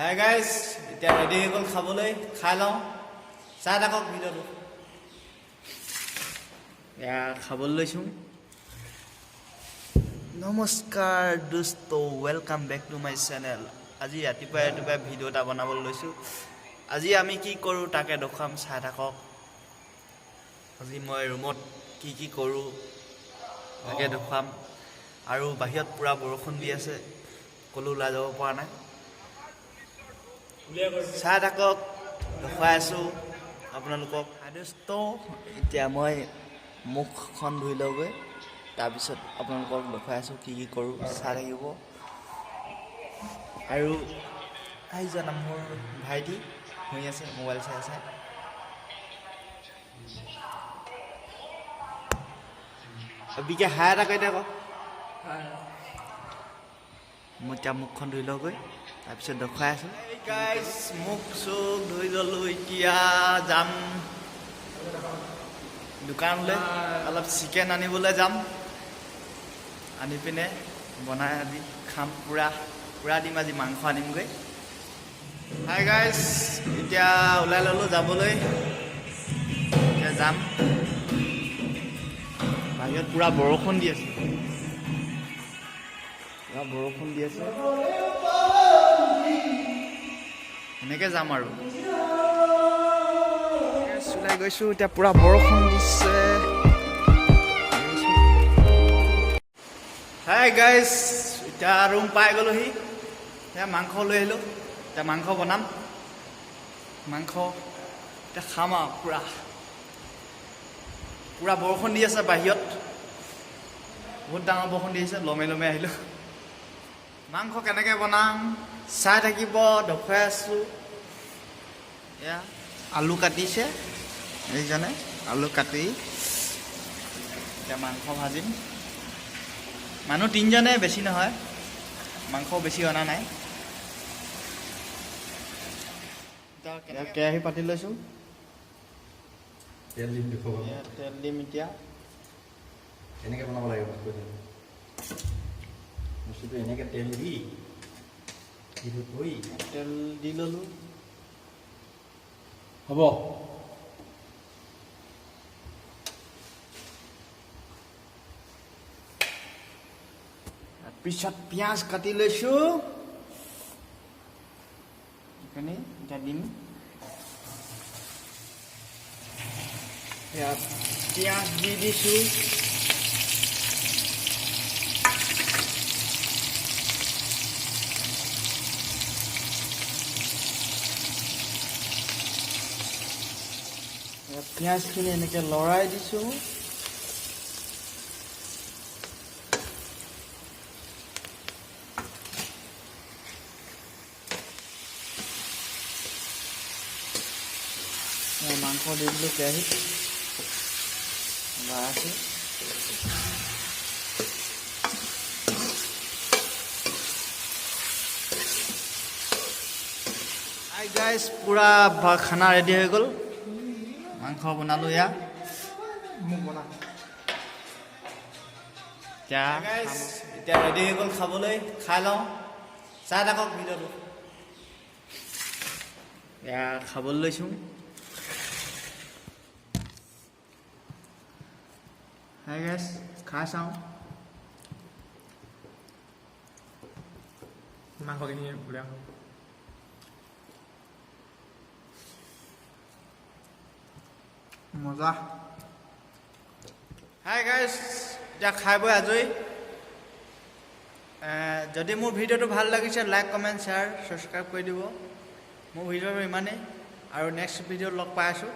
Hi guys, এতিয়া ready হৈ গ'ল খাবলৈ, খাই লওঁ, চাই থাকক ভিডিঅ'টো। এয়া খাবলৈ লৈছোঁ। নমস্কাৰ দোস্ত, welcome back to my channel. আজি ৰাতিপুৱাই ৰাতিপুৱাই ভিডিঅ' এটা বনাবলৈ লৈছোঁ। আজি আমি কি কৰোঁ তাকে দেখুৱাম, চাই থাকক। আজি মই ৰুমত কি কি কৰোঁ তাকে দেখুৱাম। আৰু বাহিৰত পূৰা বৰষুণ দি আছে, ক'লো ওলাই যাব পৰা নাই। চাই থাকক, দেখুৱাই আছোঁ আপোনালোকক। দোস্ত, এতিয়া মই মুখখন ধুই লওঁগৈ, তাৰপিছত আপোনালোকক দেখুৱাই আছোঁ কি কি কৰোঁ, চাই থাকিব। আৰু আহি যোৱা, মোৰ ভাইটি শুই আছে, মোবাইল চাই আছে। বিকে হাই এটা কৈ দে আকৌ। মই এতিয়া মুখখন ধুই লওঁগৈ, তাৰপিছত দেখুৱাই আছোঁ। গাইজ, মুখ চুখ ধুই ল'লোঁ, এতিয়া যাম দোকানলৈ, অলপ চিকেন আনিবলৈ যাম। আনি পিনে বনাই আজি খাম, পূৰা পূৰা দিম আজি, মাংস আনিমগৈ। হাই গাইজ, এতিয়া ওলাই ল'লোঁ যাবলৈ, এতিয়া যাম। বাহিৰত পূৰা বৰষুণ দি আছে, পূৰা বৰষুণ দি আছে, সেনেকৈ যাম আৰু। ওলাই গৈছোঁ, এতিয়া পূৰা বৰষুণ দিছে। হাই গাইজ, এতিয়া ৰুম পাই গ'লোহি। এতিয়া মাংস লৈ আহিলোঁ, এতিয়া মাংস বনাম। মাংস এতিয়া খাম আৰু। পূৰা পূৰা বৰষুণ দি আছে বাহিৰত, বহুত ডাঙৰ বৰষুণ দি আছে, লমে লমে আহিলোঁ। মাংস কেনেকৈ বনাম চাই থাকিব, দেখুৱাই আছোঁ। এয়া আলু কাটিছে এইজনে, আলু কাটি এতিয়া মাংস ভাজিম। মানুহ তিনিজনে, বেছি নহয়, মাংস বেছি অনা নাই। এতিয়া কেৰাহী পাতি লৈছোঁ। তেল দিম, দেখুৱাব। এয়া তেল দিম এতিয়া। কেনেকৈ বনাব লাগে কৈ দিম বস্তুটো। এনেকৈ তেল দি এইটো থৈ তেল দি ল'লোঁ। হ'ব। তাৰপিছত পিঁয়াজ কাটি লৈছোঁ, এইখিনি এতিয়া দিম। ইয়াত পিঁয়াজ দি দিছোঁ। ইয়াত পিঁয়াজখিনি এনেকৈ লৰাই দিছোঁ। এয়া মাংস দি দিলোঁ কেৰাহীত, লৰাই আছোঁ। হাই গাইজ, পূৰা খানা ৰেডি হৈ গ'ল। মাংস বনালোঁ এয়া। এতিয়া এতিয়া ৰেডি হৈ গ'ল খাবলৈ, খাই লওঁ, চাই থাকক ভিডিঅ'টো। এয়া খাবলৈ লৈছোঁ। হাই গাইজ, খাই চাওঁ। মাংসখিনি উলিয়াম। মজা। হাই গাইজ, এতিয়া খাই বৈ আজৰি। যদি মোৰ ভিডিঅ'টো ভাল লাগিছে, লাইক, কমেণ্ট, শ্বেয়াৰ, ছাবস্ক্ৰাইব কৰি দিব। মোৰ ভিডিঅ'টো ইমানেই আৰু নেক্সট ভিডিঅ'ত লগ পাই আছোঁ।